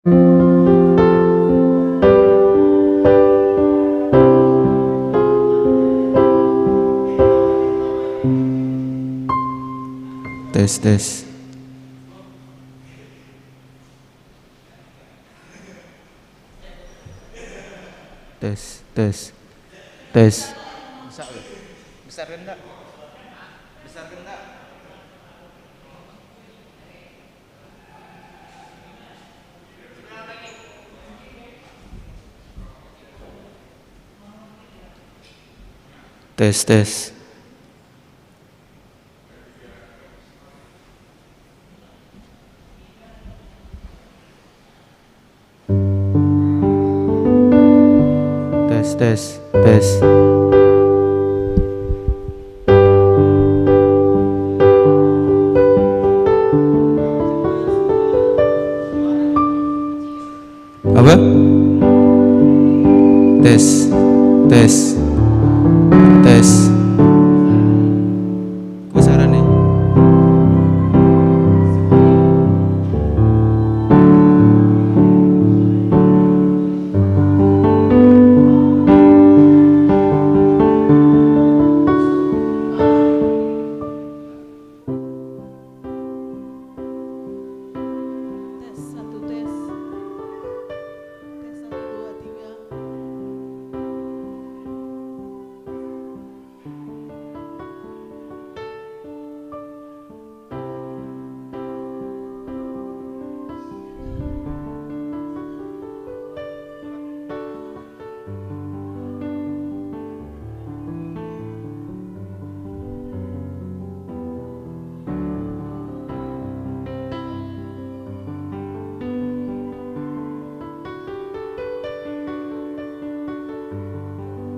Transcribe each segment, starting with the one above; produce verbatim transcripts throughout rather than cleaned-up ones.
Tes, tes. Tes, tes. Tes. Besar, besar kan, nggak? Besar kan, nggak? Tes, tes. Tes, tes, tes. Apa? Tes, tes, tes. Kok suara nih? Tes, satu, tes. Tes, satu, dua, tiga.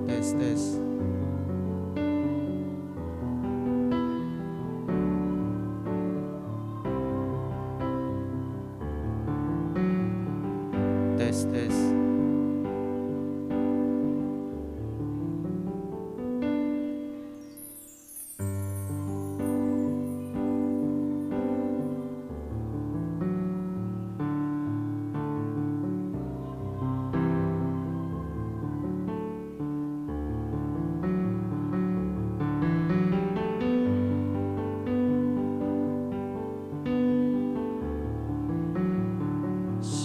Tes, tes. Tes, tes.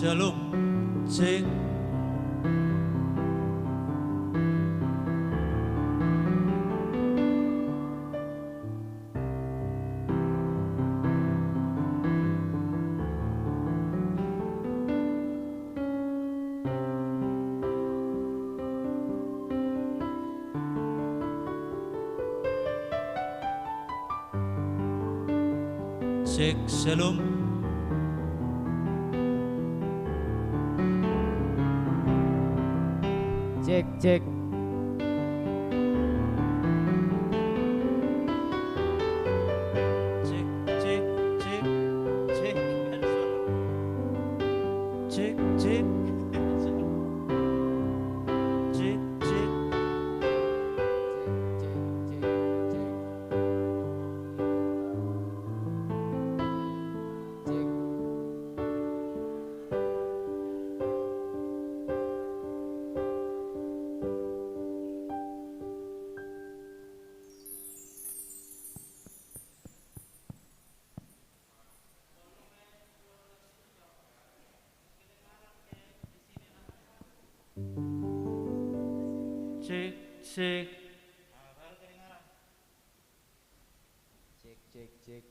Shalom. Cek. Cek, shalom. Cek, cek. Cek, cek, cek, cek. Cek, cek. Cek, cek. Cek, cek. Cek, cek, cek.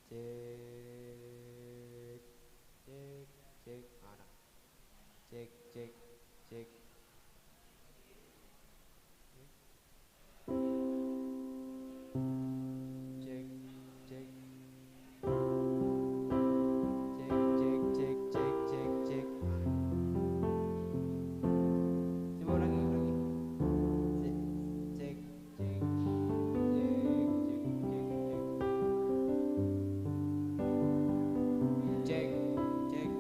Cek, cek, cek. Mana? Cek, cek, cek. Cek, cek. Cek, cek, cek, cek, cek, cek. Coba ulangi, ulangi. Cek, cek, cek, cek, cek, cek. Cek, cek.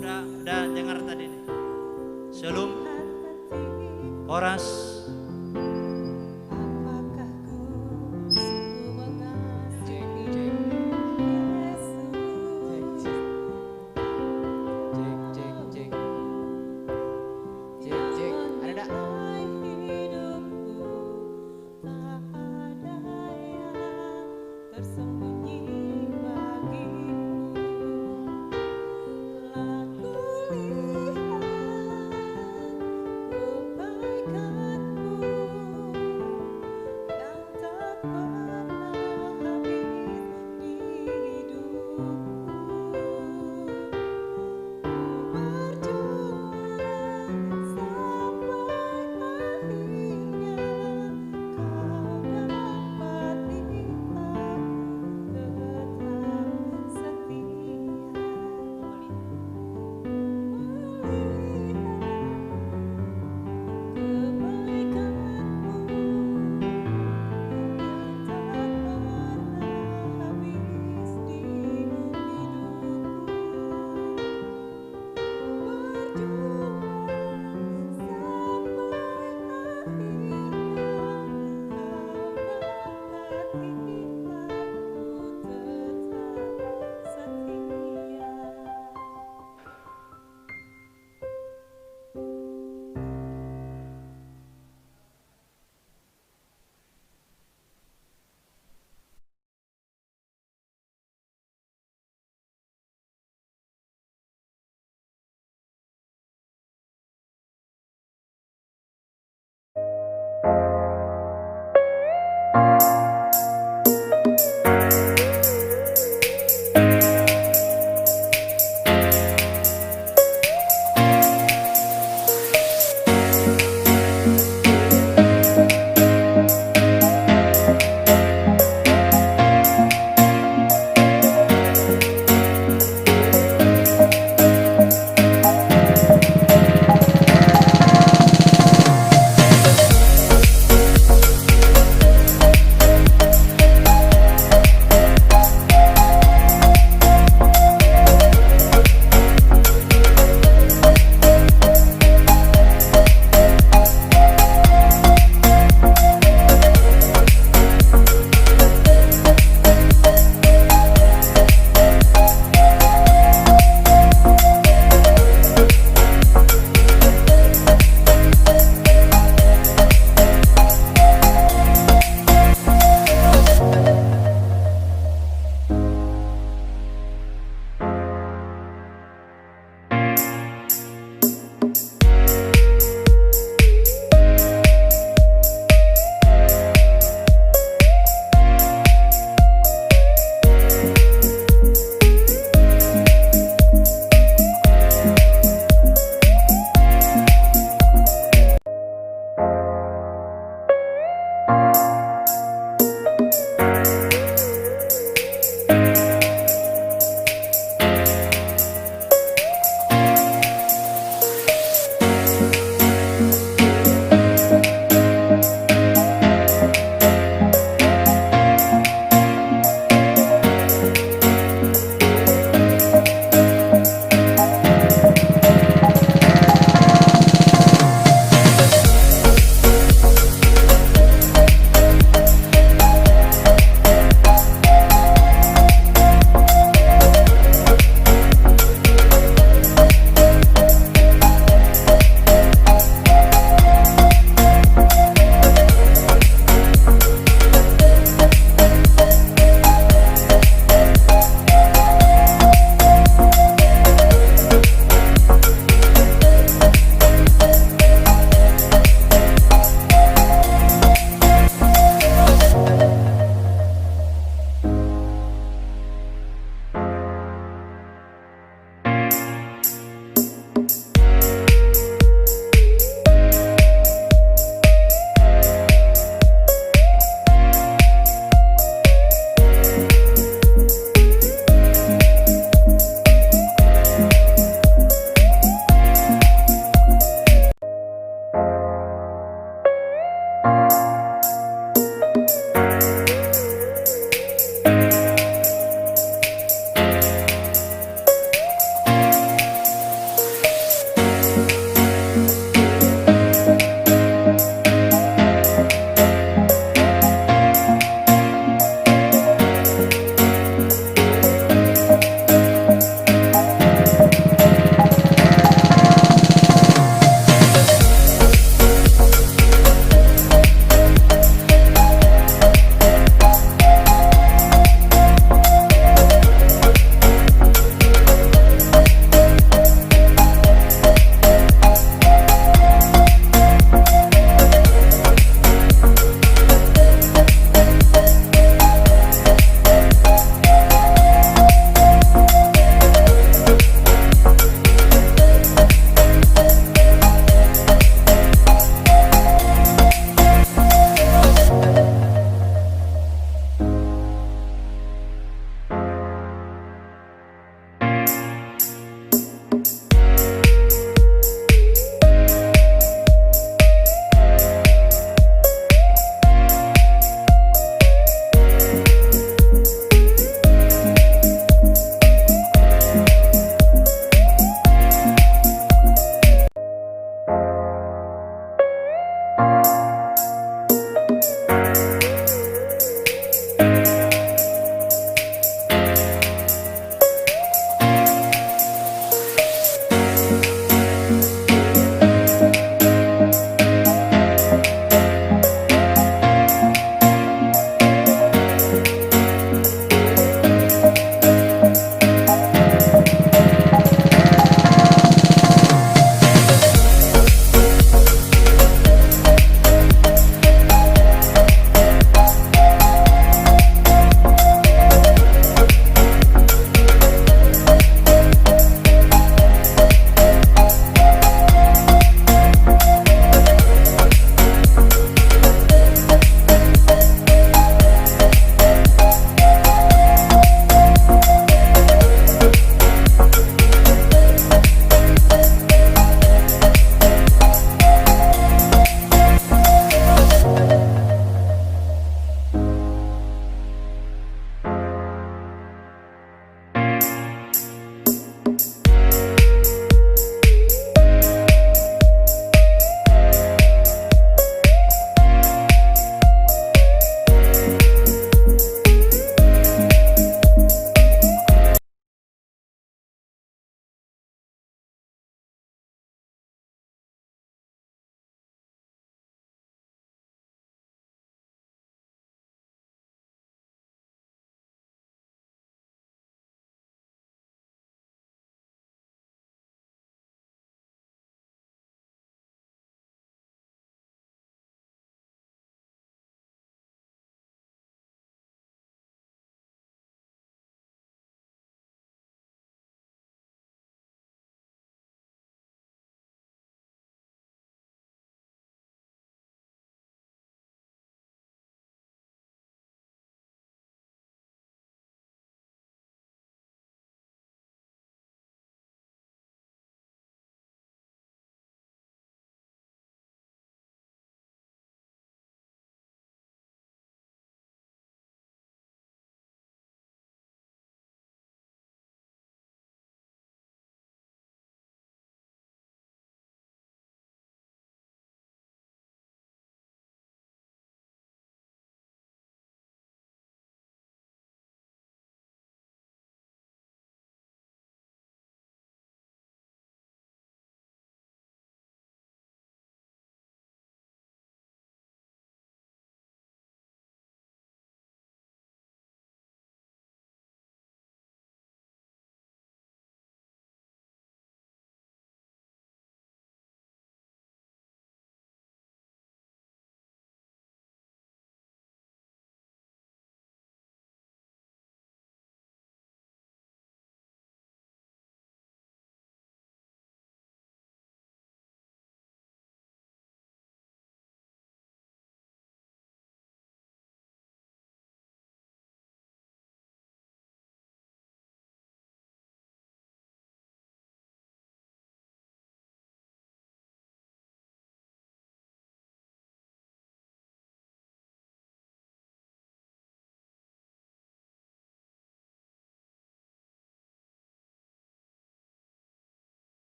Udah, udah dengar tadi nih. Shalom. Horas. Cek, cek. Cek, cek. Cek, cek, cek. Cek, cek. Ada nggak?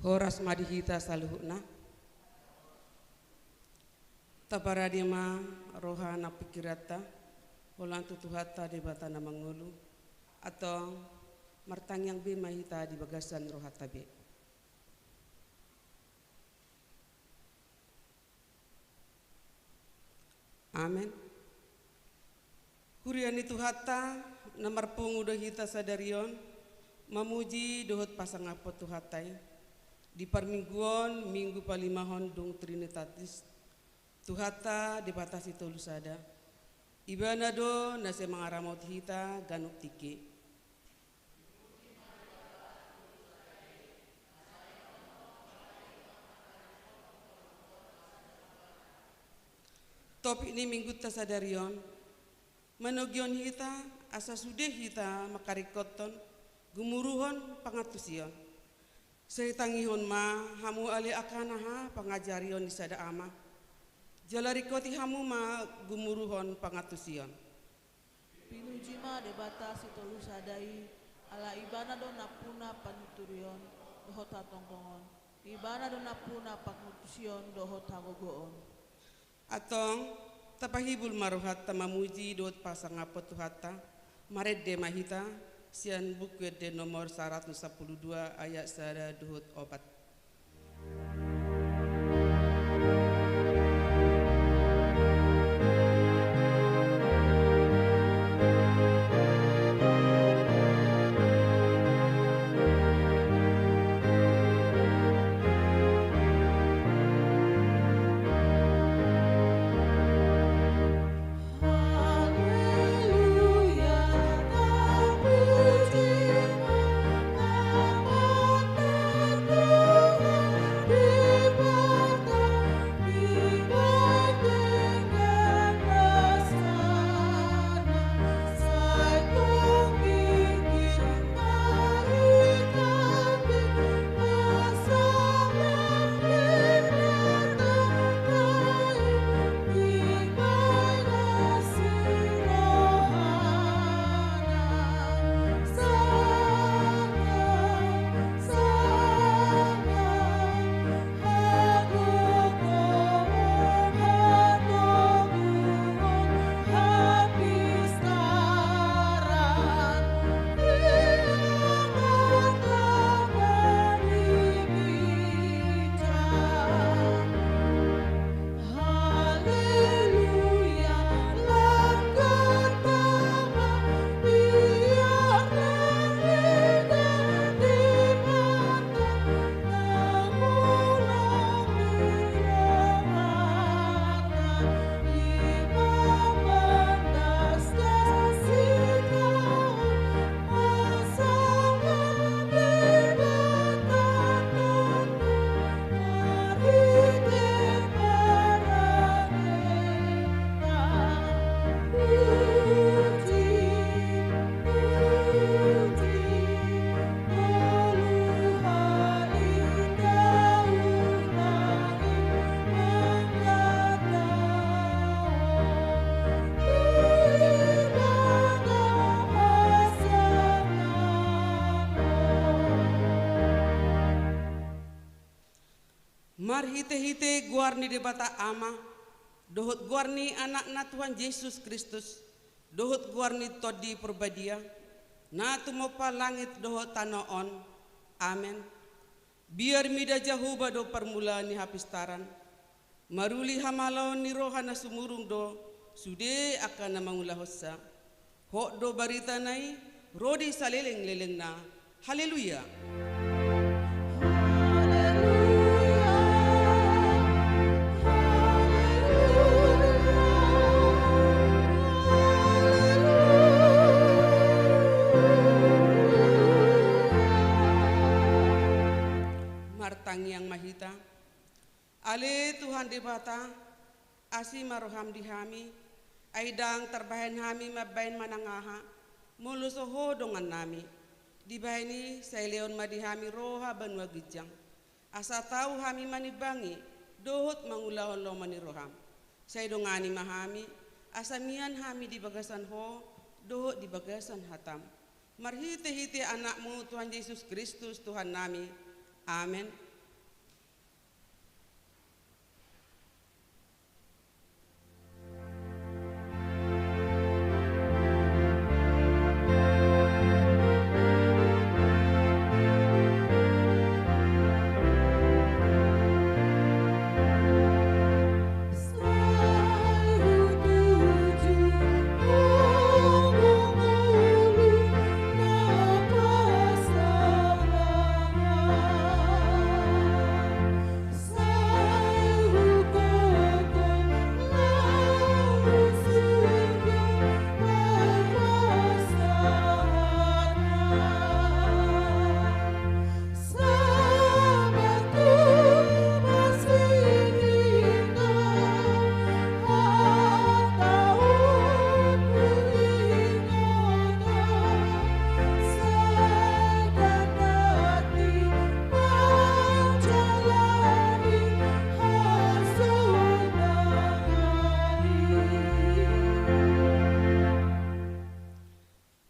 Horas ma di hita saluhutna. Taparade ma roha nang pingkiranta holan tu Tuhanta Debata na mangolu. Antong martangiang be ma hita di bagasan rohanta be. Amen. Huria ni Tuhanta, na marpungu do hita sadari on mamuji dohot pasangaphon Tuhanta i. Di parmingguon, minggu palimahon dung Trinitatis, Tuhanta Debata Sitolu Sada. Ibana do na sai mangaramoti hita ganup tingki. Topik ni minggunta sadari on, manogihon hita asa sude hita mangkaringkothon gumuruhon pangantusion. Sai tangihon ma hamu ale angka anaha pangajarion ni sada ama. Jala ringkoti hamu ma gumuruhon pangantusion. Pinuji ma Debata Sitolu Sada i, ala Ibana do nampuna panuturion dohot hatongtongon. Ibana do nampuna pangantusion dohot hagogoon. Antong, tapahibul ma rohanta mamuji dohot pasangaphon Tuhanta, marende ma hita, sian Buku Ende nomor saratus sampulu dua ayat sada dohot opat. Marhitehite goar ni Debata Ama, dohot goar ni Anakna Tuhan Jesus Kristus, dohot goar ni Tondi Porbadia, na tumompa langit dohot tano on. Amen. Biar mida Jahowa do parmulaan ni hapistaran. Maruli hamalaon ni roha na sumurung do sude angka na mangulahonsa. Hot do baritana i ro di salelenglelengna. Haleluya. Haleluya. Haleluya. Haleluya. Martangiang ma hita. Ale Tuhan Debata, asi ma roham di hami, Ai ndang tarbahen hami mambahen manang aha, molo so Ho dongannami. Dibahen i sai lehon ma di hami roha banua ginjang, asa tau hami manimbangi dohot mangulahon lomo ni roham. Sai dongani ma hami, asa mian hami di bagasan Ho dohot di bagasan hataM. Marhitehite AnakMu Tuhan Jesus Kristus Tuhannami. Amen.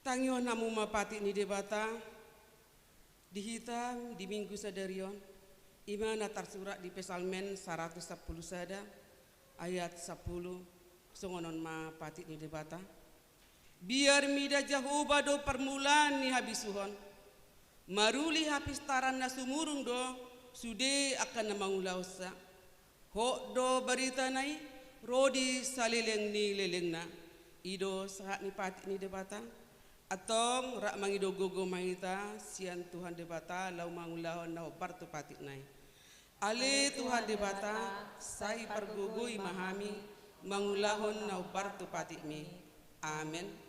Tangihon hamu ma patik ni Debata di hita di Minggu sadari on, i ma na tarsurat di Psalmen saratus sampulu sada ayat sampulu, songon on ma patik ni Debata. Biar mida Jahowa do parmulaan ni habisuhon, maruli hapistaran na sumurung do sude angka na mangulahonsa. Hot do baritana i ro di saleleng ni lelengna. I do sahat ni patik ni Debata. Antong rap mangido gogo ma hita sian Tuhan Debata laho mangulahon na hombar tu patikna i. Ale Tuhan Debata, sai pargogoi ma hami mangulahon na hombar tu patikmi. Amen.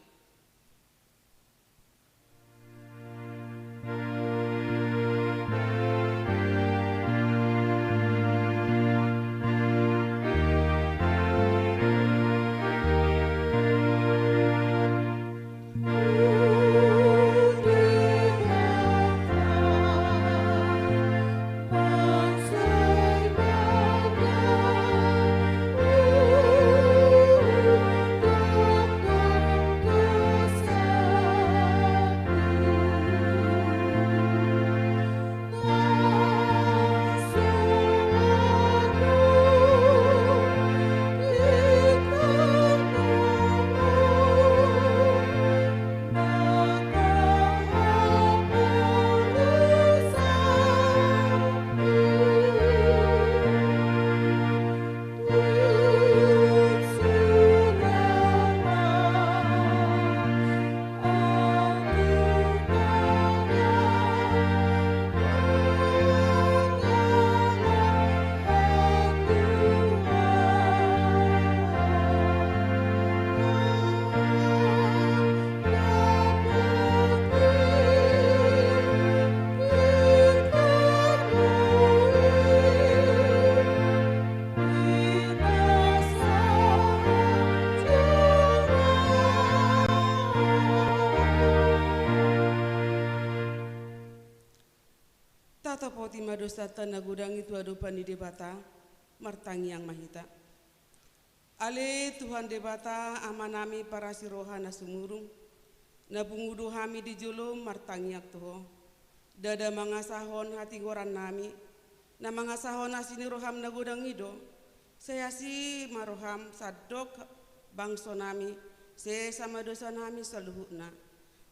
Tatopoti ma dosanta na godang i tu adopan ni Debata, martangiang ma hita. Ale Tuhan Debata, Amanami parasi roha na sumurung, na pungu do hami di jolom martangiang tu Ho. Ndada mangasahon hatigorannami, na mangasahon asi ni roham na godang i do. Sai asi ma roham sandok bangsonami, sesa ma dosanami saluhutna.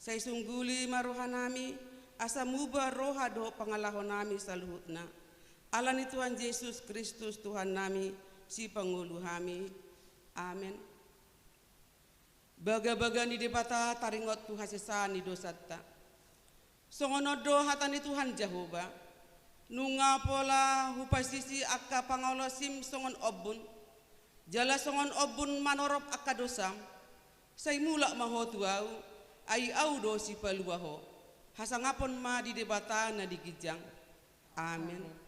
Sai sungguli ma rohanami, asa muba roha dohot pangalahonami saluhutna. Ala ni Tuhan Jesus Kristus Tuhannami, Sipangolu hami. Amen. Bagabaga ni Debata taringot tu hasesaan ni dosanta. Songon on do hata ni Tuhan Jahowa: Nunga pola hupasisi angka pangalaosim songon ombun, jala songon ombun manorop angka dosam, sai mulak ma ho tu Ahu, ai Ahu do Sipalua ho. Hasangapon ma di Debata na di ginjang. Amen. Amen.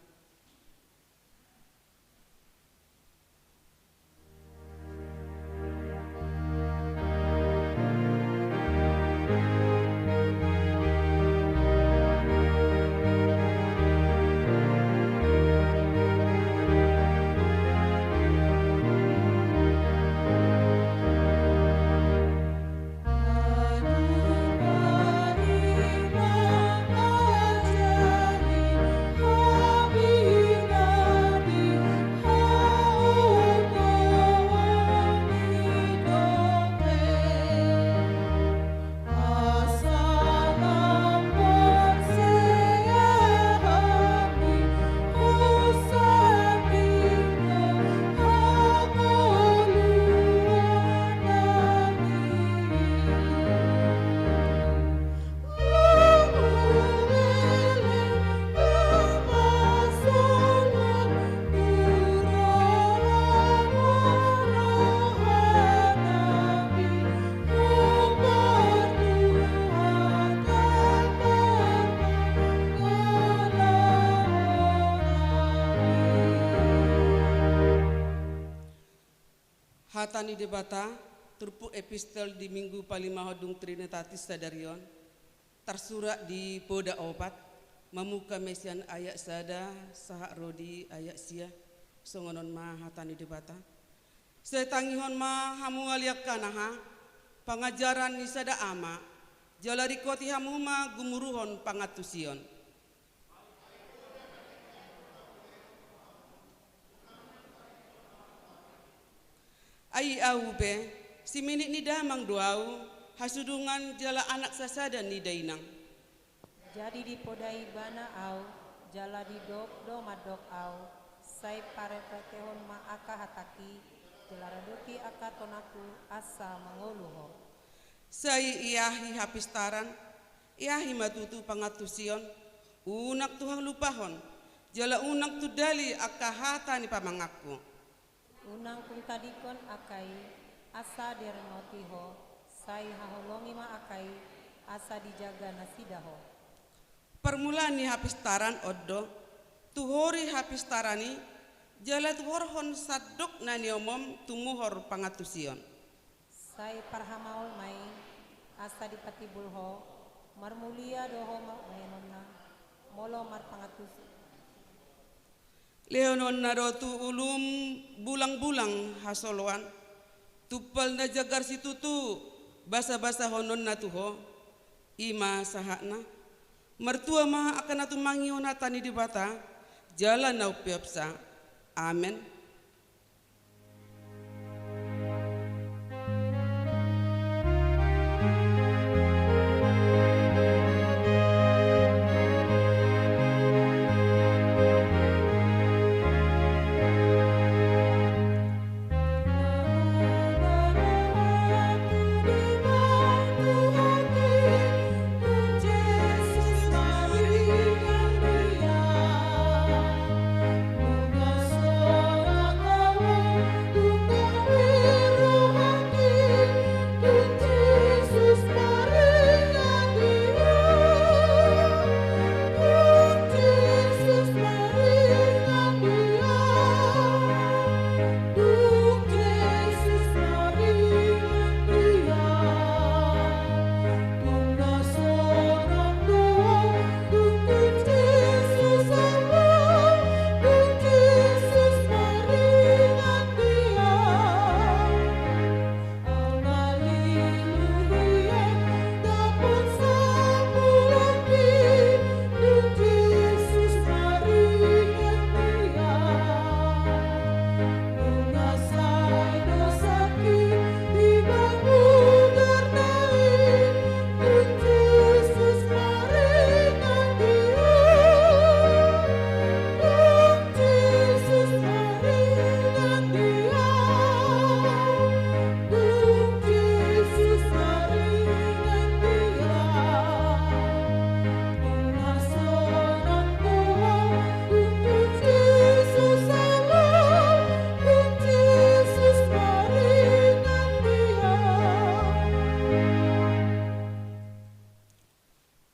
Hata ni Debata, turpuk epistel di Minggu palimahon dung Trinitatis sadari on, tarsurat di Poda opat, mamungka ma i sian ayat sada sahat ro di ayat sia. Songon on ma hata ni Debata. Sai tangihon ma hamu ale angka na ha, pangajaran ni sada ama, jala ringkoti hamu ma gumuruhon pangantusion. Ai ahu pe, siminit ni damang do ahu, hasudungan jala anak sasada ni dainang. Jadi dipodai ibana ahu, jala didok do mandok ahu, sai pareretehon ma angka hatangki, jala radoki angka tonangku, asa mangolu ho. Sai iahi hapistaran, iahi ma tutu pangantusion, unang tung lupahon, jala unang tung dali angka hata ni pamanganku. Unang tung tadingkon angka i, asa direnoti ho, sai haholongi ma angka i, asa dijaga nasida ho. Parmulaan ni hapistaran on do, tuhori hapistaran i, jala tuhorhon sandok na niomom tumuhor pangantusion. Sai parhamaol ma i, asa dipatimbul ho, marmulia do ho ma-, bahenonna, molo marpangantusi. Lehononna do tu ulum bulangbulang hasoloan, tumpal na jagar situtu basabasahononna tu ho, i ma sahatna. Martua ma angka na tumangihon hata ni Debata, jala na umpeopsa. Amen.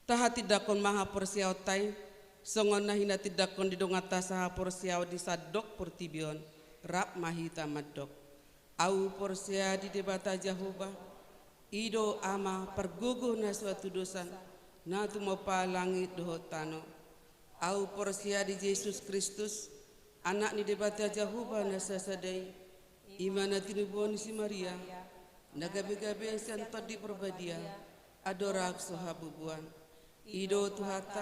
Tahatindangkon ma haporseaonta i, songon na hinatindangkon ni donganta sahaporseaon di sandok portibi on, rap ma hita mandok. Ahu porsea di Debata Jahowa, i do Ama pargogo na so hatudosan, na tumompa langit dohot tano. Ahu porsea di Jesus Kristus, Anak ni Debata Jahowa na sasada i, i ma na tinubuhon ni si Maria, na gabegabe sian Tondi Parbadia, andorang so habubuan. I do Tuhanta,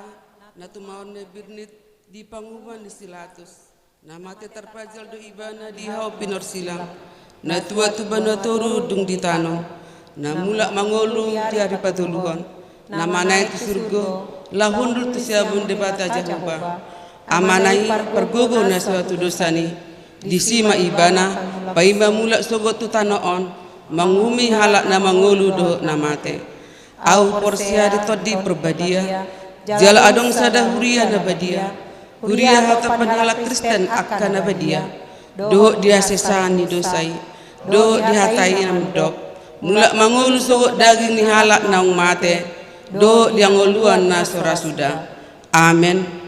na tumaon na birnit di panguhuman ni si Pilatus, na mate tarpajal do ibana di hau pinorsilang, na tuat tu banua toru dung di tano, na mulak mangolu di ari patoluhon, na manaek tu surgo, laho hundul tu siamun Debata Jahowa, Amana i pargogo na so hatudosan i, disi ma ibana, paima mulak sogot tu tano on, manguhumi halak na mangolu dohot na mate. Ahu porsea di Tondi Parbadia, jala adong sada huria na badia, huria hatopan halak Kristen angka na badia, dohot di hasesaan ni dosa i, dohot di hata i na mandok, mulak mangolu sogot daging ni halak naung mate, dohot di hangoluan na so ra suda. Amen.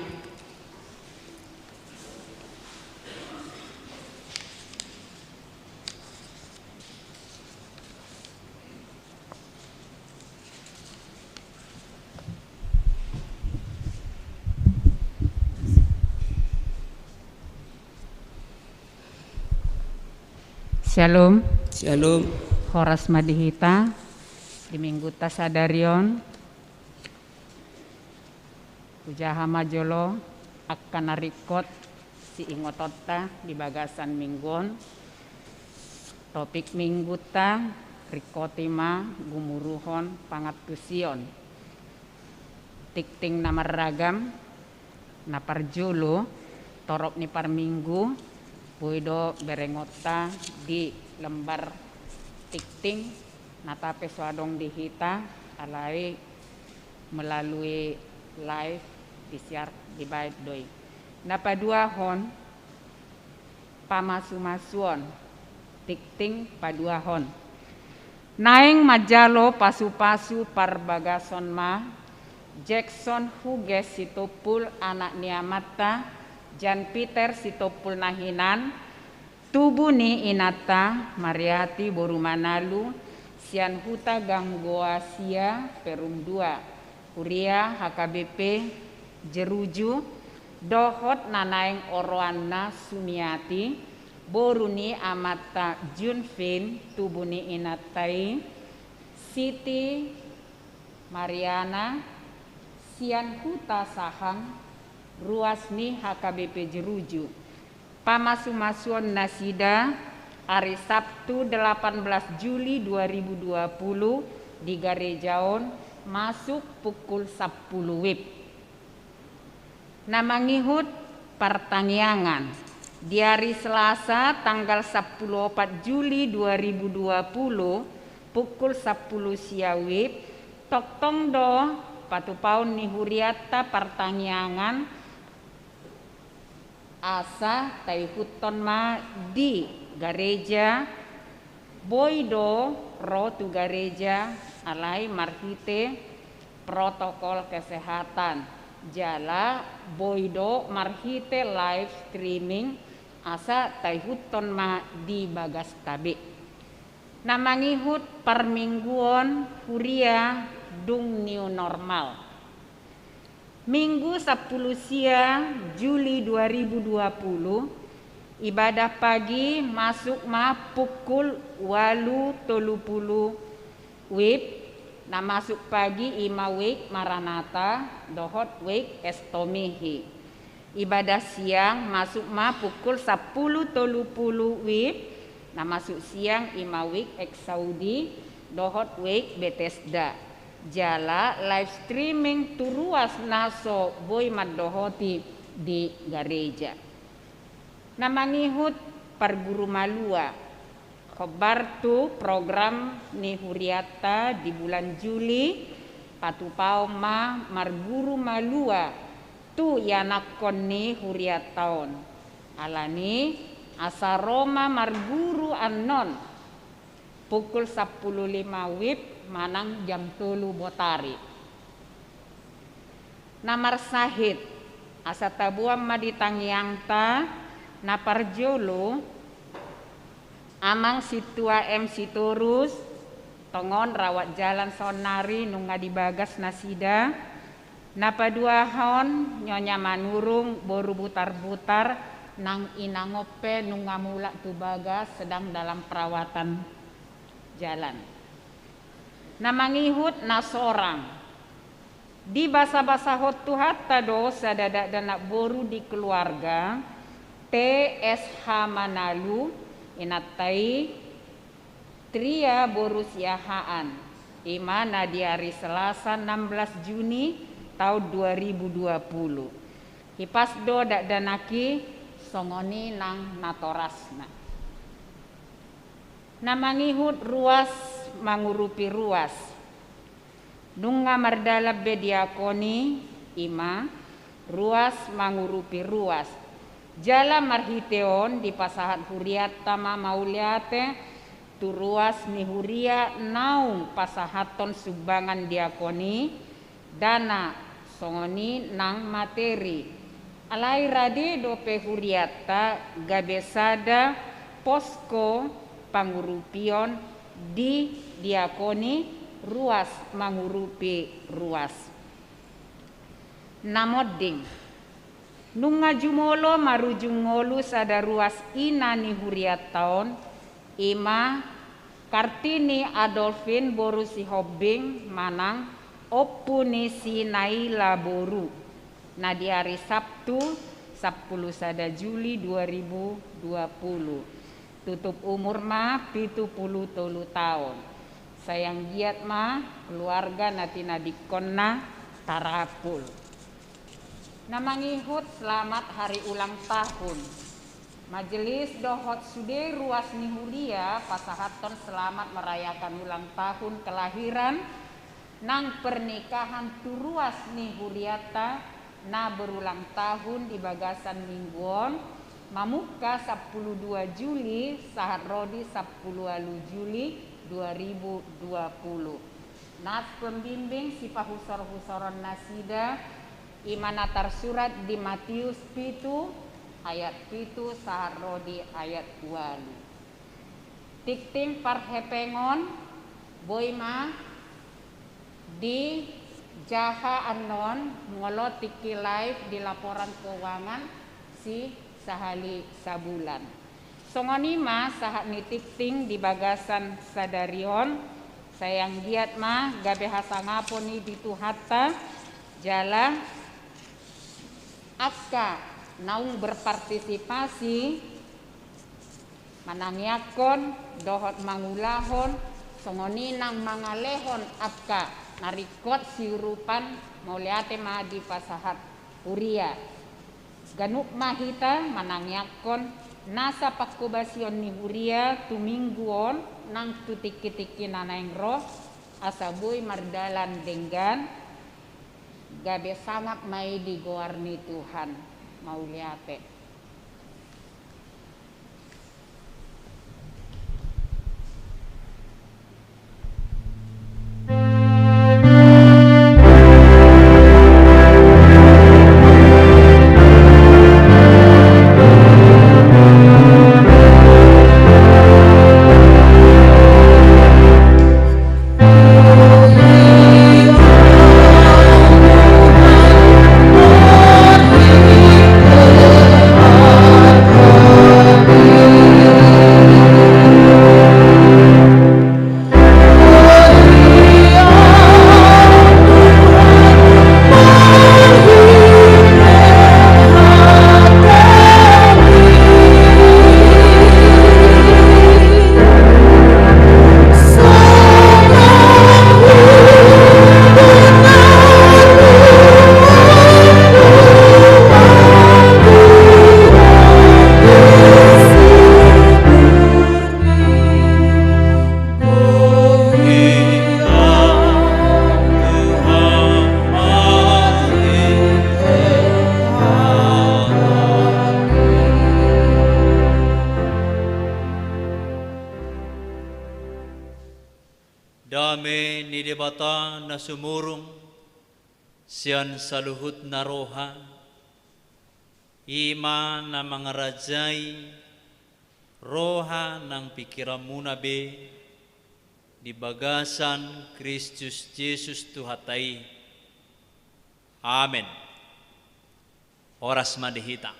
Shalom. Shalom. Horas ma di hita di mingguta sadari on. Hujaha ma jolo angka na ringkot siingotonta di bagasan minggu on. Topik mingguta ringkot i ma gumuruhon pangantusion. Tingting na marragam. Na parjolo, torop ni parminggu, boi do berengonta di lembar tingting, natape so adong di hita, alai melalui live di share, dibaen do i. Na paduahon, pamasumasuon, tingting paduahon. Naeng manjalo pasupasu parbagason ma Jackson Huges Sitompul, anak ni amanta, Jan Peter Sitompul na hinan, tubu ni inanta Mariati boru Manalu, sian Huta Ganggoa sia, Perum dua, huria H K B P Jeruju, dohot na naeng oroanna Sumiati, boru ni amanta Junfin, tubu ni inanta i Siti Mariana, sian Huta Sahang, ruas ni H K B P Jeruju. Pamasumasuon nasida ari Sabtu delapan belas Juli dua ribu dua puluh di gareja on masuk pukul sampulu wib. Na mangihut partangiangan di ari Selasa tanggal sampulu opat Juli dua ribu dua puluh pukul sampulu sia wib, tongtong do patupaon ni hurianta partangiangan asa taihuthon ma di gareja, boi do ro tu gareja alai marhite protokol kesehatan, jala boi do marhite live streaming asa taihuthon ma di bagasta be. Na mangihut parmingguon huria dung new normal. Minggu sampulu sia Juli dua ribu dua puluh, ibadah pagi masuk ma pukul ualu tolu pulu wib, na masuk pagi i ma wijk Maranatha dohot wijk Estomihi. Ibadah siang masuk ma pukul sampulu tolu pulu wib, na masuk siang i ma wijk Exaudi dohot wijk Bethesda. Jala live streaming tu ruas na so boi mandohoti di gareja. Na mangihut parguru malua. Hombar tu program ni hurianta di bulan Juli, patupaon ma marguru malua tu ianakhon ni hurianta on. Alani asa ro ma marguru annon pukul sampulu lima wib manang jam tolu botari. Na marsahit, asa taboan ma di tangiangta, na parjolo, Amang Sintua M Sitorus, tongon rawat jalan saonnari nunga dibagas nasida. Na paduahon, Nyonya Manurung boru Butarbutar, nang inang on pe nunga mulak tu bagas, sedang dalam perawatan jalan. Na mangihut na sorang. Dibasabasahon Tuhanta do sada dakdanak boru di keluarga, T S H Manalu, inanta i Tria boru Siahaan, i ma na di ari Selasa enam belas Juni taon dua ribu dua puluh. Hipas do dakdanak i songon i nang natorasna. Na mangihut ruas mangurupi ruas. Nunga mardalan be diakon i, i ma ruas mangurupi ruas. Jala marhite on dipasahat hurianta ma mauliate tu ruas ni huria naung pasahathon sumbangan diakon i, dana songon i nang materi. Alai rade dope hurianta gabe sada posko pangurupion di diakon i, ruas mangurupi ruas. Na monding. Nunga jumolo marujung ngolu sada ruas ina ni hurianta on, I ma Kartini Adolfin boru Sihombing manang ompu ni si Naila boru, na di ari Sabtu, sampulu sada Juli dua ribu dua puluh. Tutup umur ma pitu pulu tolu taon. Sai anggiat ma keluarga na tinadingkonna tarapul. Na mangihut selamat hari ulang tahun. Majelis dohot sude ruas ni huria pasahathon selamat merayakan ulang tahun kelahiran nang pernikahan tu ruas ni hurianta na berulang tahun di bagasan minggu on, mamungka sampulu dua Juli sahat ro di sampulu ualu Juli dua ribu dua puluh. Nas pembimbing sipahusorhusoron nasida, i ma na tarsurat di Matius pitu ayat pitu sahat ro di ayat ualu. Tingting parhepengon boi ma dijaha annon molo tingki live di laporan keuangan si sahali sabulan. Songon i ma sahat ni tingting di bagasan sadari on, sai anggiat ma gabe hasangapon i di Tuhanta, jala angka naung berpartisipasi manangiangkon dohot mangulahon, songon i nang mangalehon angka na ringkot siurupan, mauliate ma dipasahat huria. Ganup ma hita manangiangkon nasa pangkobasion ni huria tu minggu on nang tu tingkitingki na naeng ro, asa boi mardalan denggan, gabe sangap ma i di goar ni Tuhan. Mauliate. Dame ni Debata na sumurung sian saluhutna roha, i ma na mangarajai roha nang pingkiranmuna be di bagasan Kristus Jesus Tuhanta i. Amen. Horas ma di hita.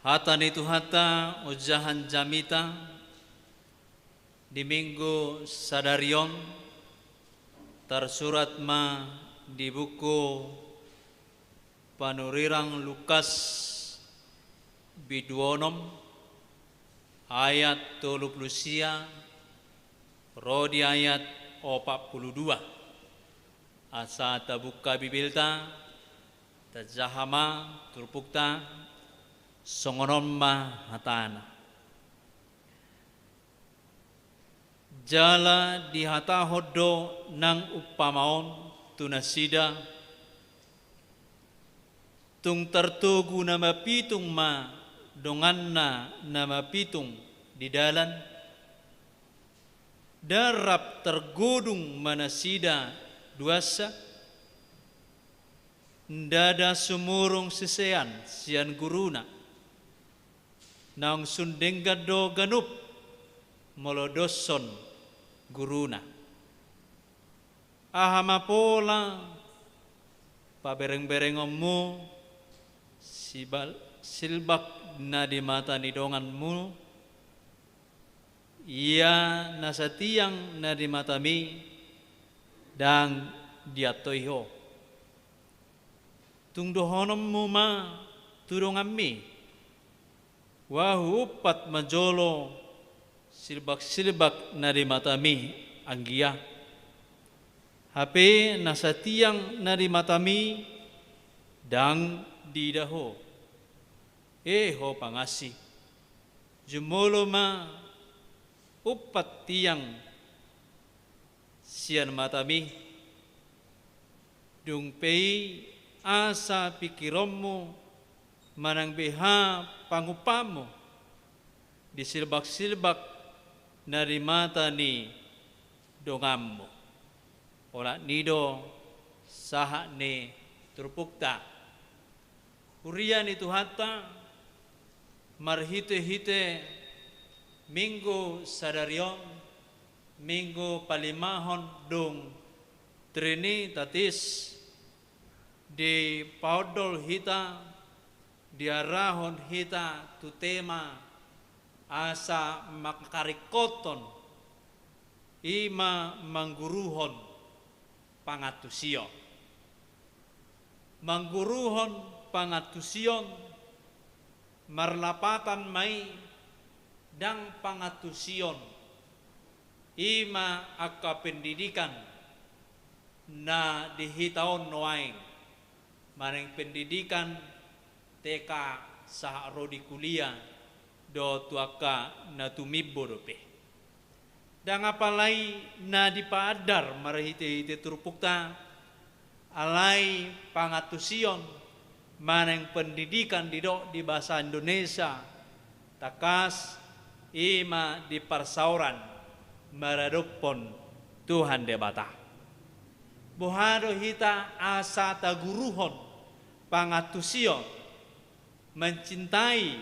Hata ni Tuhanta ojahan jamita di Minggu sadari on tarsurat ma di buku Panurirang Lukas bindu onom ayat tolu pulu sia ro di ayat opat pulu dua. Asa tabuka Bibelta, tajaha ma turpukta, songon on ma hatana. Jala dihatahon do nang umpama on tu nasida, tung tartogu na mapitung ma donganna na mapitung di dalan, nda rap targodung ma nasida duansa, ndada sumurung sisean sian guruna. Naung sun denggan do ganup molo doshon guruna. Aha ma pola paberengberengonmu sibal-, silbak na di mata ni donganmu, ia nasa tiang na di matami ndang diantoi ho. Tung dohononmu ma tu donganmi, ua huumpat ma jolo silbak-silbak na di matami, anggia. Hape nasa tiang na di matami ndang diida ho. E ho pangansi, jumolo ma umpat tiang sian matami, dung pe i asa pingkironmu manang beha pangumpahanmu di silbak-silbak na di mata ni donganmu. Olat ni i do sahat ni turpukta. Huria ni Tuhanta, marhite-hite Minggu sadari on, Minggu palimahon dung Trinitatis, dipaondol hita, diarahon hita tu tema asa mangkaringkothon, i ma mangguruhon pangantusion. Mangguruhon pangantusion, marlapatan ma i, ndang pangantusion i ma angka pendidikan na di hita on nuaeng, manang pendidikan T K sahat ro di kuliah dohot tu angka na tumimbo dope. Ndang apala i na dipaandar marhite-hite turpukta, alai pangantusion manang pendidikan didok di bahasa Indonesia, tangkas i ma di parsaoran maradophon Tuhan Debata. Boha do hita asa taguruhon pangantusion, mencintai,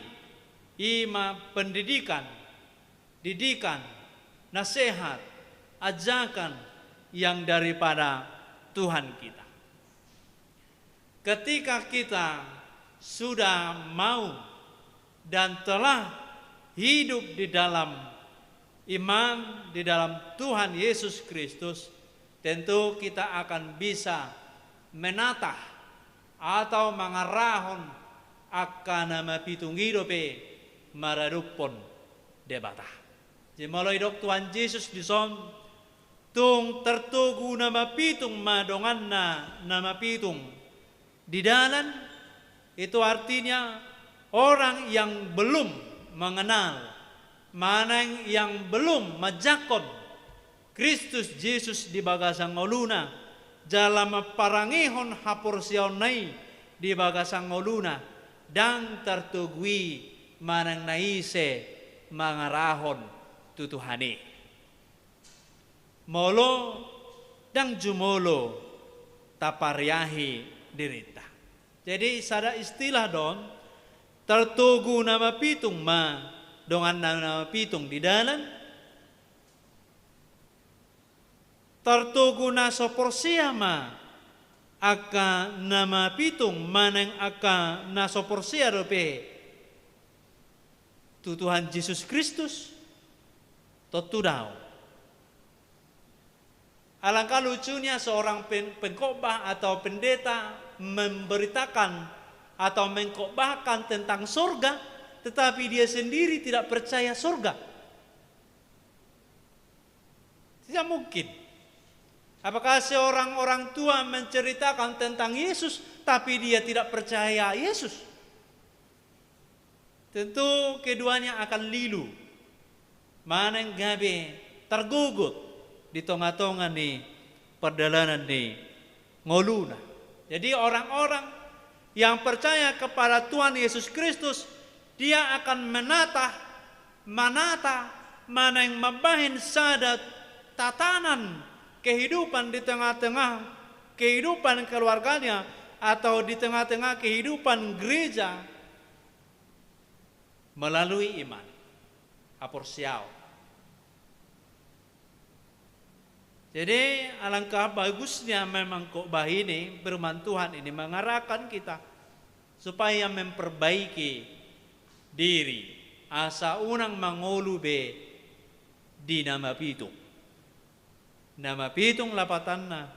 i ma pendidikan, didikan, nasihat, ajakan yang daripada Tuhan kita. Ketika kita sudah mau dan telah hidup di dalam iman, di dalam Tuhan Yesus Kristus, tentu kita akan bisa menatah atau mangarahon angka na mapitung i dope maradophon Debata. Jadi molo didok Tuhan Jesus dison, tung tartogu na mapitung ma donganna na mapitung di dalan, itu artinya orang yang belum mengenal, manang yang belum manjangkon Kristus Jesus di bagasan ngoluna, jala mamparangehon haporseaonna i di bagasan ngoluna, ndang tartogu i manang na ise mangarahon tu Tuhan i. Molo ndang jumolo tapariahi dirinta. Jadi sada istilah do on, tartogu na mapitung ma donganna na mapitung di dalan, tartogu na so porsea ma angka na mapitung manang angka na so porsea dope tu Tuhan Jesus Kristus? Tontu daong. Alangkah lucunya seorang pen-, pengkhotbah atau pendeta memberitakan atau mengkhotbahkan tentang sorga, tetapi dia sendiri tidak percaya sorga. Tidak mungkin. Apakah seorang orang tua menceritakan tentang Yesus, tapi dia tidak percaya Yesus? Tentu keduanya akan lilu, manang gabe targogot di tonga-tonga ni pardalanan ni ngoluna. Jadi orang-orang yang percaya kepada Tuhan Yesus Kristus, dia akan menata, manata, manang mambahen sada tatanan kehidupan di tengah-tengah kehidupan keluarganya atau di tengah-tengah kehidupan gereja melalui iman, haporseaon. Jadi, alangkah bagusnya memang khotbah ini, firman Tuhan ini mengarahkan kita supaya memperbaiki diri, asa unang mangolu be di na mapitung. Na mapitung lapatanna,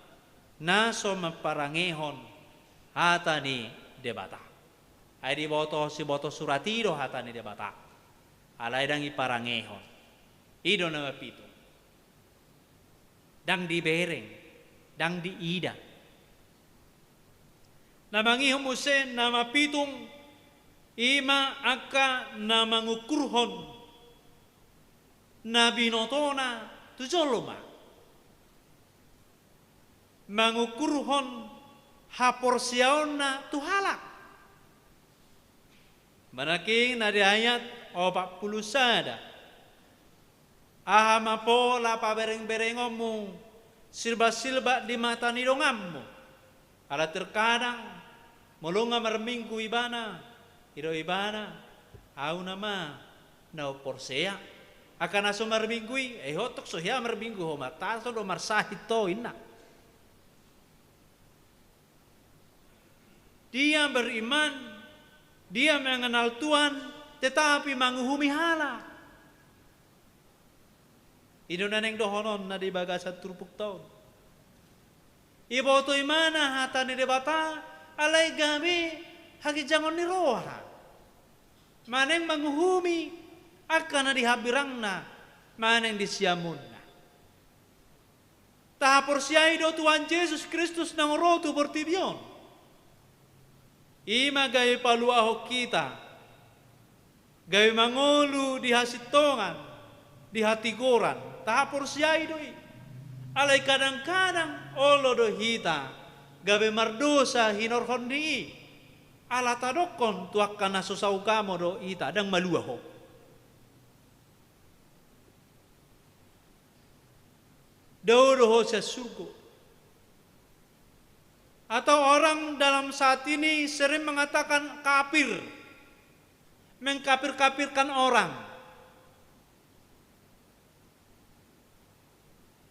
na so mamparangehon hata ni Debata. Ai diboto, siboto surat i do hata ni Debata. Alai ndang diparangehon. I do na mapitung. Ndang dibereng, ndang diida. Na mangihut muse na mapitung, i ma angka na mangungkurhon na binotona tu jolma. Mangungkurhon haporseaonna tu halak. Manang na di ayat opat pulu sada. Aha ma pola pabereng-berengonmu, silbak-silbak di mata ni donganmu? Ala terkadang, molo nga marminggu ibana, didok ibana, au nama na umporsea. Angka na so marminggu i, eh, ho tong so hea marminggu ho, martaso do marsahit ho, inna. Dia beriman, dia mengenal Tuhan, tetapi manguhumi halak. I do na naeng dohononna di bagasan turpukta on. Iboto ibana hata ni Debata, alai gabe haginjangon ni roha. Manang manguhumi angka na di hambirangna, manang di siamunna. Tahaporseai do Tuhan Jesus Kristus naung ro tu portibi on. I ma gabe paluahon hita, gabe mangolu di hasintongan, di hatigoran, tahaporseai do i. Alai kadang-kadang olo do hita gabe mardosa hinorhon ni i. Ala tadokkon tu angka na so saugamo do hita, ndang malua ho. Dao do ho sian surgo. Atau orang dalam saat ini sering mengatakan kafir, mengkafir-kafirkan orang.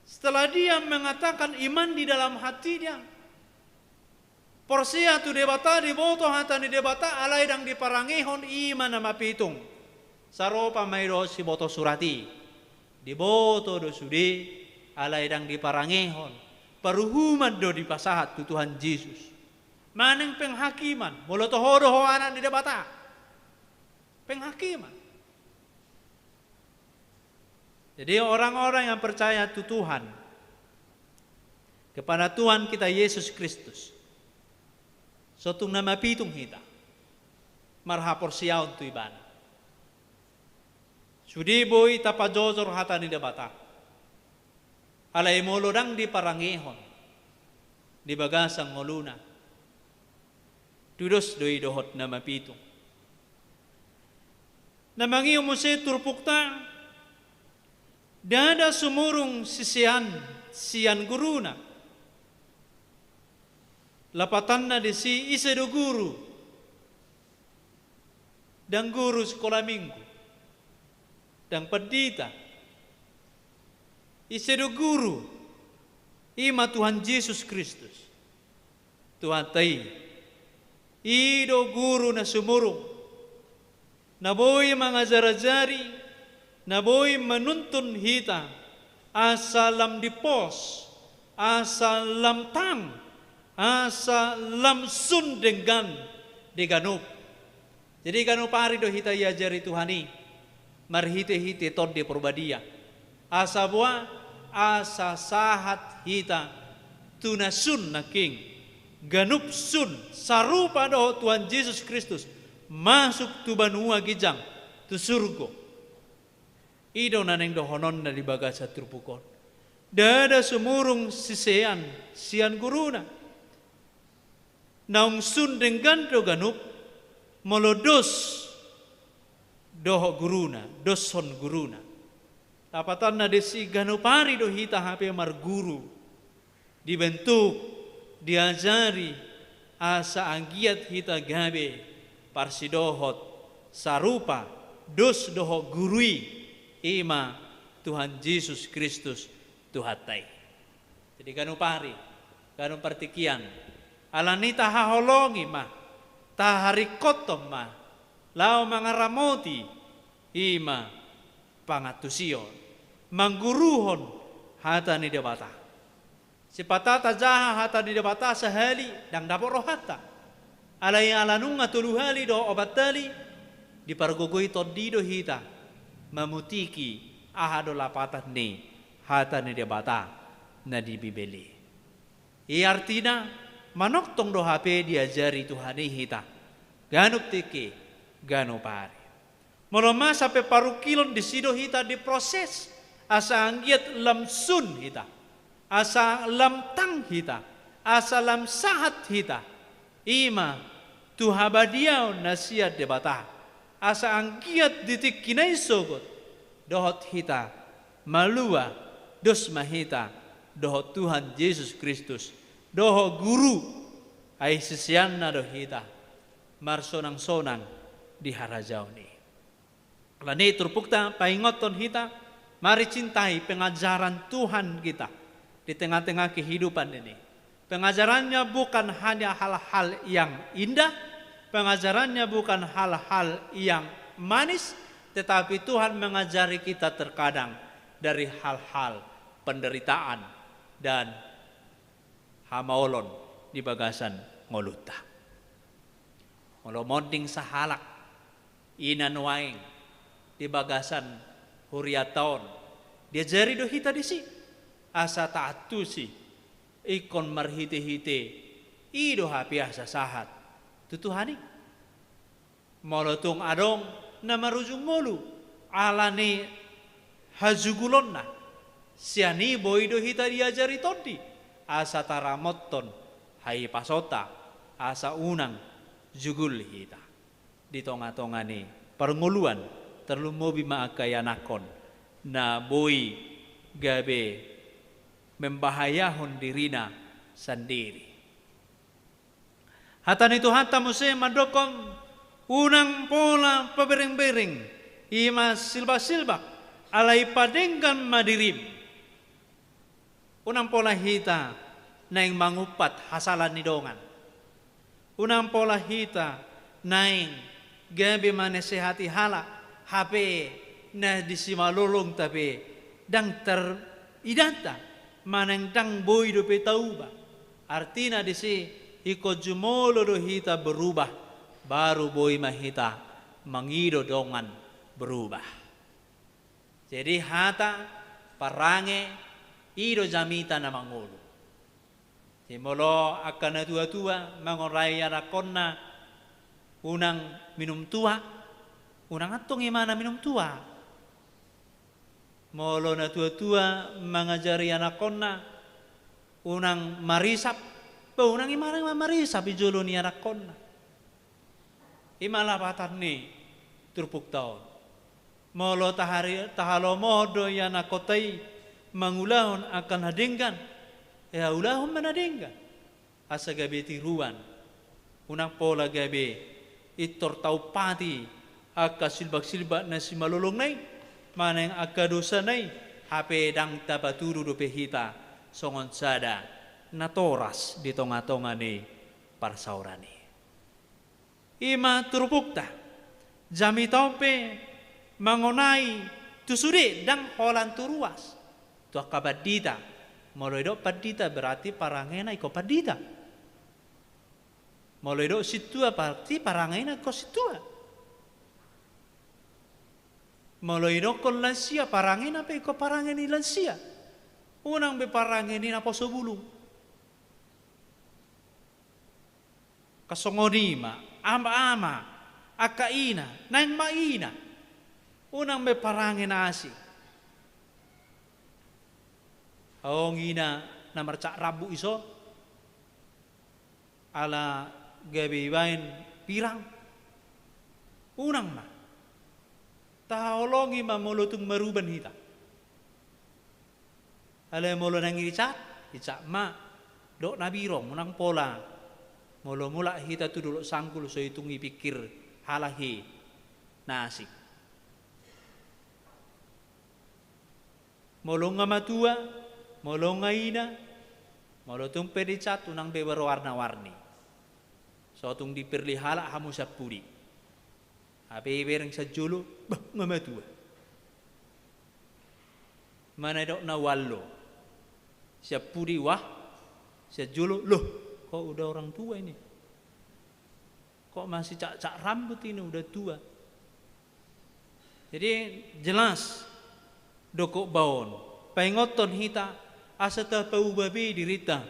Setelah dia mengatakan iman di dalam hatinya, porsea tu Debata, diboto hata ni Debata, alai ndang diparangehon, i ma na mapitung. Sarupa ma i dohot siboto surat i. Diboto do sude, alai ndang diparangehon. Paruhuman do dipasahat tu Tuhan Jesus. Manang penghakiman, molo toho do ho anak ni Debata. Penghakiman. Jadi orang-orang yang percaya tu Tuhan, kepada Tuhan kita Yesus Kristus, so tung na mapitung hita marhaporseaon tu Ibana. Sude boi tapajojor hata ni Debata. Alai molo ndang diparangehon di bagasan ngoluna, tudos do i dohot na mapitung. Na mangihut muse turpukta, ndada sumurung sisean sian guruna. Lapatanna disi, ise do guru? Ndang guru sikola minggu, ndang pandita. Ise do guru? I ma Tuhan Jesus Kristus, Tuhanta i. I do guru na sumurung, na boi mangajar-ajari, na boi manuntun hita, asa lam dipos, asa lam tang, asa lam sun denggan di ganup. Jadi ganup ari do hita diajari Tuhan i, marhite-hite Tondi Parbadia. Asa boha, asa sahat hita tu na sun nangkin, ganup sun, sarupa dohot Tuhan Jesus Kristus, masuk tu banua ginjang, tu surgo. I do na naeng dohononna di bagasan turpuk on. Ndada sumurung sisean sian guruna. Naung sun denggan do ganup, molo dos dohot guruna, doshon guruna. Lapatanna disi, ganup ari do hita hape marguru, dibentuk, diajari, asa anggiat hita gabe parsidohot sarupa dos dohot guru i, i ma Tuhan Jesus Kristus, Tuhanta i. Jadi ganup ari, ganup partingkian, alani i tahaholongi ma, taharingkothon ma laho mangaramoti, i ma pangantusion, mangguruhon hata ni Debata. Sipata tajaha hata ni Debata sahali, ndang dapot rohanta. Alai ala nunga tolu hali dohot opat hali, dipargogoi tondi do hita mamutiki aha do lapatan ni hata ni Debata na di Bibel i. I artina, manongtong do hape diajari Tuhan i hita ganup tingki, ganup ari. Molo masa pe parungkilon, disi do hita diproses, asa anggiat lam sun hita, asa lam tang hita, asa lam sahat hita, i ma tu habadiaon na sian Debata, asa anggiat di tingki na insogot dohot hita malua, dos ma hita dohot Tuhan Jesus Kristus, dohot guru, ai siseanna do hita, marsonangsonang di harajaon i. Alani i turpukta, paingothon hita, mari cintai pengajaran Tuhan kita di tengah-tengah kehidupan ini. Pengajarannya bukan hanya hal-hal yang indah, pengajarannya bukan hal-hal yang manis, tetapi Tuhan mengajari kita terkadang dari hal-hal penderitaan dan hamaolon di bagasan ngolunta. Molo monding sahalak, ina nuaeng di bagasan hurianta on, diajari do hita disi, asa taantusi ingkon marhite-hite i do hape asa sahat tu Tuhan i. Molo tung adong na marujung ngolu ala ni hajugulonna, sian i boi do hita diajari tondi, asa taramothon haipasaonta, asa unang jugul hita di tonga-tonga ni parngoluan, tarlumobi ma angka ianakhon na boi gabe membahayahon dirina sandiri. Hata ni Tuhanta muse mandokhon, unang pola pabereng-bereng, i ma silbak-silbak, alai padenggan ma dirim. Unang pola hita naeng mangumpat hasala ni dongan. Unang pola hita naeng gabe manasehati halak, hape na di simalolongta pe ndang taridanta, manang ndang boi dope tauba. Artina disi, ingkon jumolo do hita berubah, baru boi ma hita mangido dongan berubah. Jadi hata, parange, i do jamita na mangolu. Jadi molo angka natua-tua mangorai anakhonna unang minum tuak, unang antong imana minum tuak. Molo natua-tua mangajari anakhonna unang marisap, ba unang imana ma marisap di jolo ni anakhonna. I ma lapatan ni turpukta on. Molo tahari-, tahalomohon do ianakhonta i mangulahon angka na denggan, ya ulahon ma na denggan, asa gabe tiruan. Unang pola gabe intor taumpati angka silbak-silbak na simalolongna i, manang angka dosana i, hape ndang tapatudu dope hita songon sada natoras di tonga-tonga ni parsaoran i. I ma turpukta. Jamita on pe mangonai tu sude, ndang holan tu ruas. Tu angka pandita. Molo didok pandita berarti parangena ingkon pandita. Molo didok sintua berarti parangena ingkon sintua. Molo didokhon lansia, parangena pe ingkon parange ni lansia. Unang be parange ni naposo bulung. Angka songon i ma, ama-ama, angka ina, naeng ma ina. Unang be parange na asing. Adong ina na marcak rambu ison, ala gabe ibaen pirang. Unang ma. Tahaholongi ma molo tung maruban hita. Alai molo naeng dicat, dicat ma dohot na birong, unang pola molo mulak hita tu Dolok Sanggul so i tung dipingkir halak i na asing. Molo nunga matua, molo nunga ina, molo tung pe dicat, unang be berwarna-warni. So tung dipirli halak hamu sampudi. Hape ibereng sian jolo, bah, nga matua. Mana dok na uallo. Sian pudi wah, sian jolo, loh, kok udah orang tua ini. Kok masih cakcak rambut ini, udah tua. Jadi jelas, dokok baon. Paingothon hita, asa tapauba be dirinta.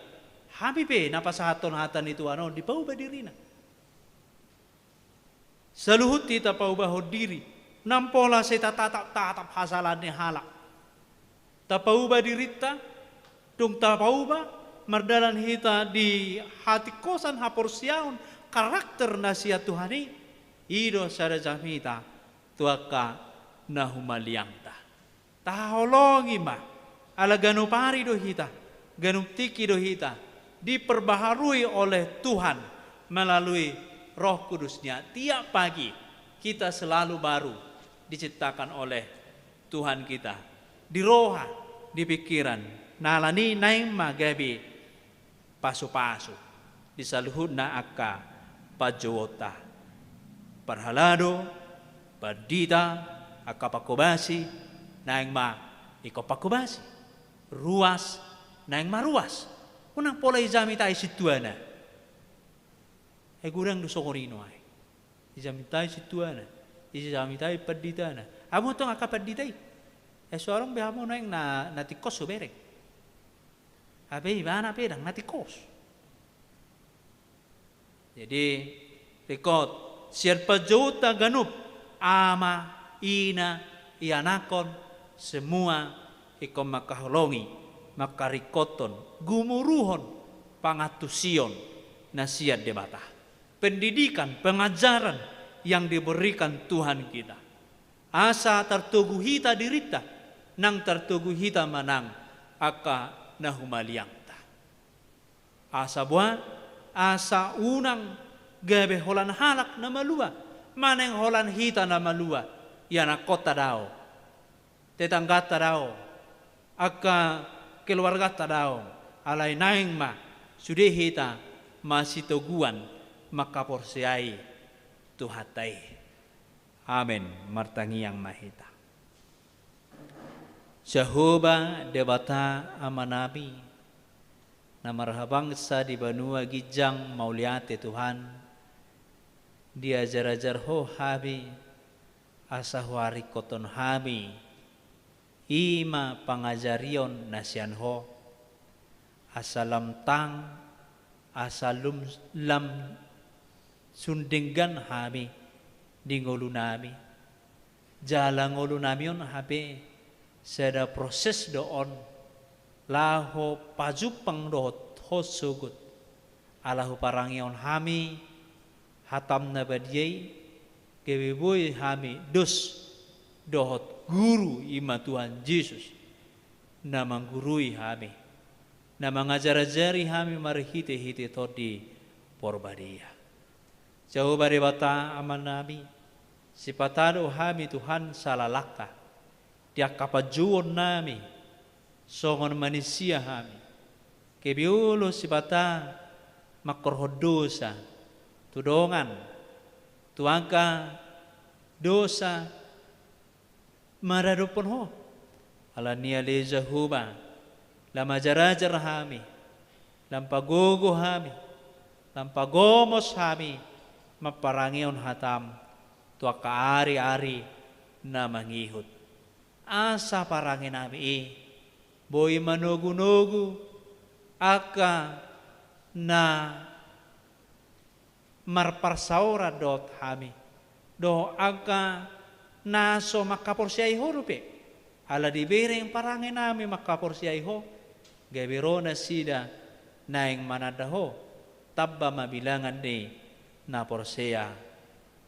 Hami pe, na pasahathon hata ni Tuhan on, dipauba dirina. Saluhut hita paubahon diri, nang pola sai tatatap-tatap hasalahan ni halak. Tapauba dirinta, dung tapauba, mardalan hita di hatingkosan haporseaon karakter na sian Tuhan i, i do sada jamita tu angka na humaliangta. Tahaholongi ma, ala ganup ari do hita, ganup tingki do hita, diperbaharui oleh Tuhan melalui Roh Kudus-Nya. Tiap pagi kita selalu baru diciptakan oleh Tuhan kita. Di roha, di pikiran, na alani naeng ma gabe pasupasu di saluhutna angka panjouonta. Parhalado, pandita, angka panghobasi, naeng ma ingkon panghobasi. Ruas, naeng ma ruas. Unang pola dijamitai sintuana. Ai godang do songon i nuaeng. Dijamitai sintuana, dijamitai panditana. Hamu antong angka pandita i. Ai so adong be hamu nuaeng na, na tingkos hubereng. Hape ibana pe ndang na tingkos. Jadi, ringkot, sian panjouonta ganup, ama, ina, ianakhon, semua ingkon mangkaholongi, mangkaringkothon, gumuruhon, pangantusion na sian Debata. Pendidikan, pengajaran yang diberikan Tuhan kita. Asa tartogu hita dirinta, nang tartogu hita ma nang angka na humaliangta. Asa boha, asa unang gabe holan halak na malua, manang holan hita na malua, ianakhonta dao, tetanggata dao, angka keluargata dao, alai naeng ma sude hita masitoguan mangkaporseai Tuhanta i. Amen. Martangiang ma hita. Jahowa Debata Amanami, na marhabangsa di banua ginjang, mauliate Tuhan, diajar-ajar Ho hami, asa huharingkothon hami, i ma pangajarion na sian Ho, asa lam tang, asa lum, lam sun denggan hami di ngolunami. Jala ngolunami on hape sada proses do on, laho pajumpang dohot Ho sogot, ala huparangehon hami hatam na badia i, gabe boi hami dos dohot guru, i ma Tuhan Jesus, na manggurui hami, na mangajar-ajari hami marhite-hite Tondi Porbadia. Jahowa Debata Amanami, sipata do hami Tuhan sala langka, di angka panjouonnami, songon manisia hami. Gabe olo sipata mangkorhon dosa, tu dongan, tu angka dosa maradophon Ho. Alani i ale Jahowa, lam ajar-ajar hami, lam pagogo hami, lam pagomos hami, mamparangehon hatam, tu angka ari-ari na mangihut. Asa parangenami i, boi manogu-nogu, angka na marparsaoran dohot hami, dohot angka na so mangkaporseai Ho dope, ala dibereng parangenami mangkaporseai Ho, gabe ro nasida naeng mananda Ho, tamba ma bilangan ni na porsea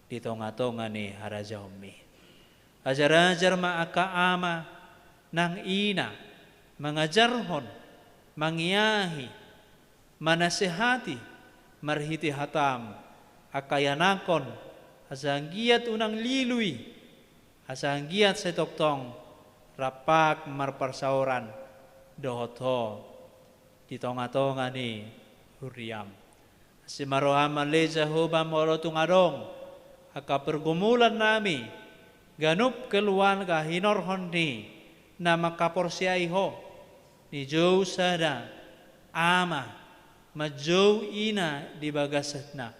di tonga-tonga ni harajaonmi. Ajar-ajar ma angka ama nang ina, mangajarhon, mangiahi, manasehati, marhite hatam, angka ianakhon, asa anggiat unang lilu i, asa anggiat sai tongtong, rap marparsaoran, dohot Ho, di tonga-tonga ni huriam. Asi ma roham ale Jahowa molo tung adong, angka pergumulan nami, ganup keluarga hinorhon ni na mangkaporseai Ho, nijou sada ama, manjou ina di bagasna,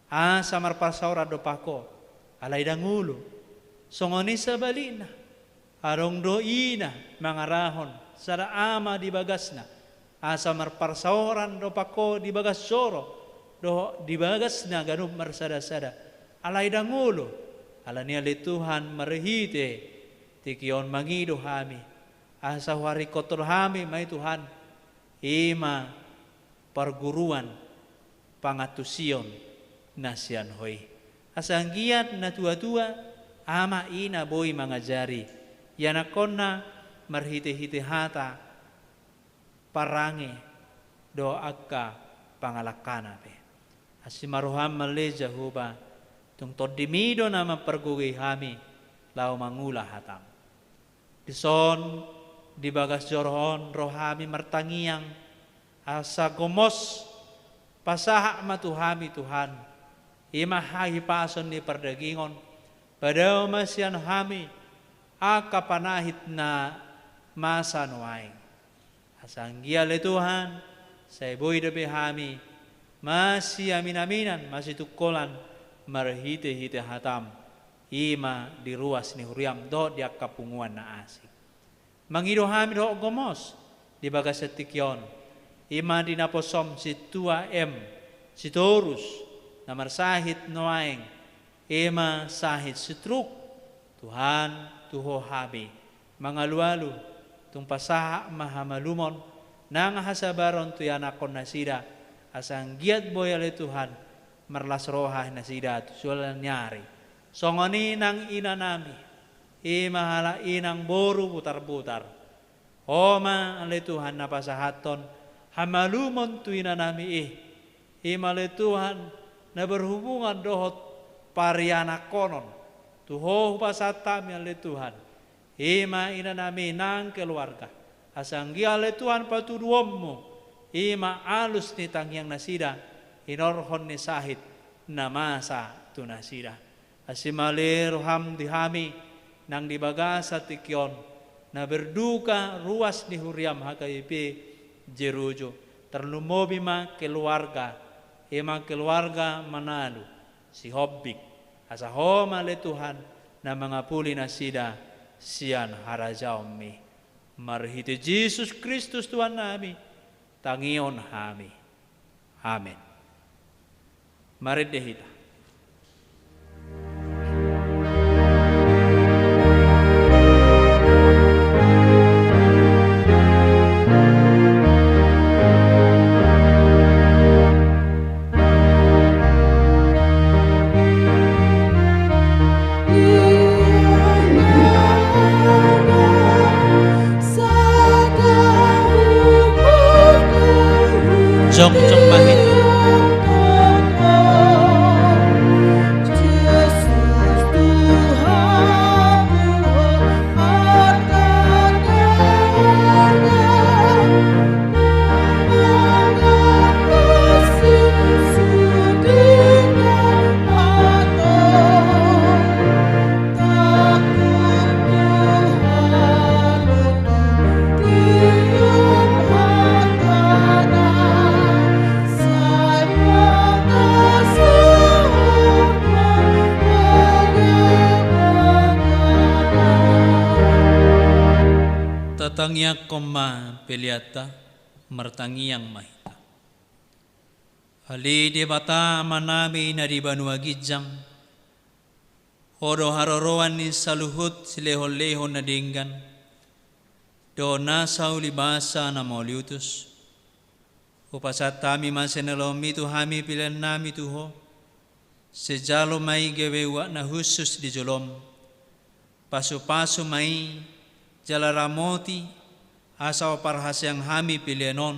asa marparsaoran dompak Ho, alai ndang olo. Songon i sabalikna, adong do ina mangarahon sada ama di bagasna, asa marparsaoran dompak Ho di bagas joro, dohot di bagasna ganup marsadasada, alai ndang olo. Alani i ale Tuhan, marhite tingki on mangido hami, asa huharingkothon hami ma i Tuhan, i ma parguruan pangantusion na sian Ho i. Asa anggiat natuatua, ama ina boi mangajari ianakhonna marhitehite hata, parange dohot angka pangalangkana pe. Asi ma roham ale Jahowa, tung Tondim i do na mampargogoi hami laho mangula hatam. Dison, di bagas joro on ro hami martangiang, asa gomos pasahat ma tu hami Tuhan, i ma hahipason ni pardagingon, padao ma sian hami angka panahit na masa nuaeng. Asa anggiat ale Tuhan, sai boi dope hami masiaminaminan, masitungkolan, marhitehite hatam, i ma di ruas ni huriam dohot di angka punguan na asing. Mangido hami dohot gomos di bagasan tingki on, i ma di naposom Sintua M Sitorus, na marsahit nuaeng, i ma sahit stroke. Tuhan, tu Ho hami mangalualu, tung pasahat ma hamalumon nang hasabaron tu ianakhon nasida, asa anggiat boi ale Tuhan marlas roha nasida tu siola ni ari. Songon i nang ina nami, i ma halak inang boru Butarbutar. Ho ma ale Tuhan na pasahathon hamalumon tu ina nami i. I ma ale Tuhan na berhubungan dohot parianakhonon. Tu Ho hupasahat hami ale Tuhan, i ma ina nami nang keluarga. Asa anggiat ale Tuhan patuduhonmu, i ma alus ni tangiang nasida, hinorhon ni sahit na masa tu nasida. Asi ma ale roham di hami, nang di bagasan tingki on, na berduka ruas ni huriam H K B P Jerujo, tarlumobi ma keluarga, i ma keluarga Manalu, Sihombing, asa Ho ma ale Tuhan na mangapuli nasida sian harajaonmi. Marhite Jesus Kristus Tuhan nami, tangihon hami. Amen. Marende hita. Jongjong ma hita. Tatangiangkon ma peleanta, martangiang ma hita. Ale Debata Amanami na di banua ginjang, Ho do haroroan ni saluhut silehonlehon na denggan, dohot nasa ulibasa na mauliutus. Hupasahat hami ma sian ni lomomi tu hami peleannami tu Ho, sai jalo ma i gabe uap na hushus di jolom. Pasupasu ma i, jala ramoti, asa huparhaseang hami pelean on,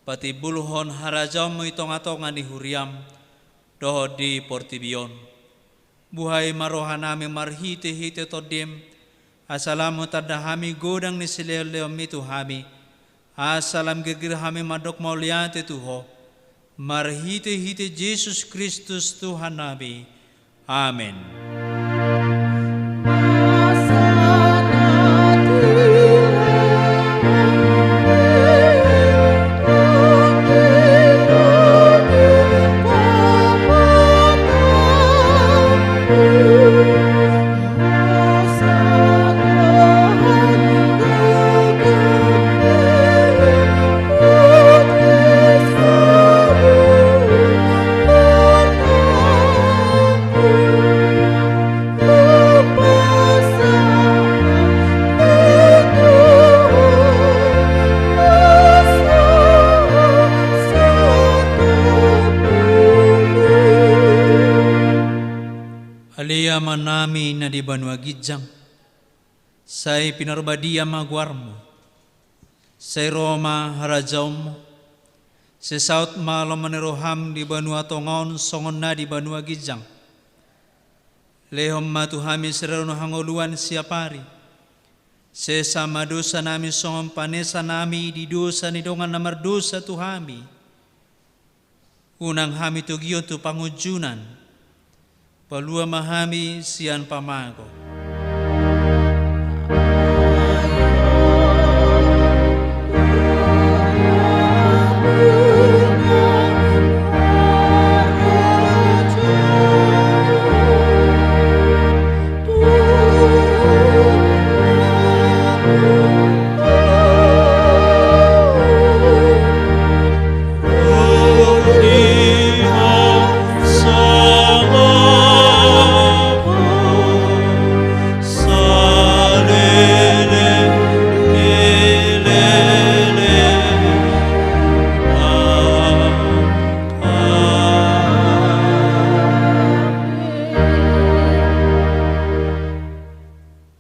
patimbulhon harajaonmu i tongatonga ni huriam, dohot di portibi on. Buhai ma rohanami marhitehite Tondim, asa lam hutanda hami godang ni silehonlehonmi tu hami, asa lam girgir hami mandok mauliate tu Ho, marhitehite Jesus Kristus Tuhannami. Amen. Ale Amanami na di banua ginjang, sai pinarbadia ma goarmu. Sai ro ma harajaonmu. Sai saut ma lomo ni roham di banua tonga on songon na di banua ginjang. Lehon ma tu hami sadari on hangoluan siapari. Sesa ma dosanami songon panesanami di dosa ni dongan na mardosa tu hami. Unang hami togihon tu pangunjunan. Palua ma hami sian pamago.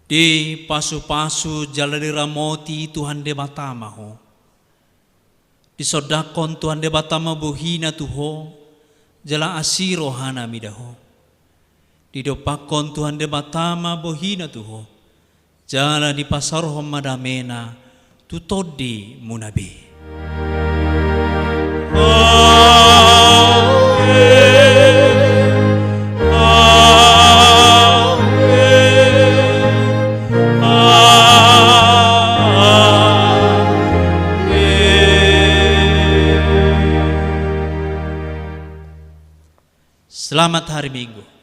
Dipasupasu jala diramoti Tuhan Debata ma ho. Disondangkon Tuhan Debata ma bohina tu ho, jala asi rohana mida ho. Didompakkon Tuhan Debata ma bohina tu ho, jala dipasaorhon ma damena tu tondimuna be. Amen. Amen. Amen. Selamat hari Minggu.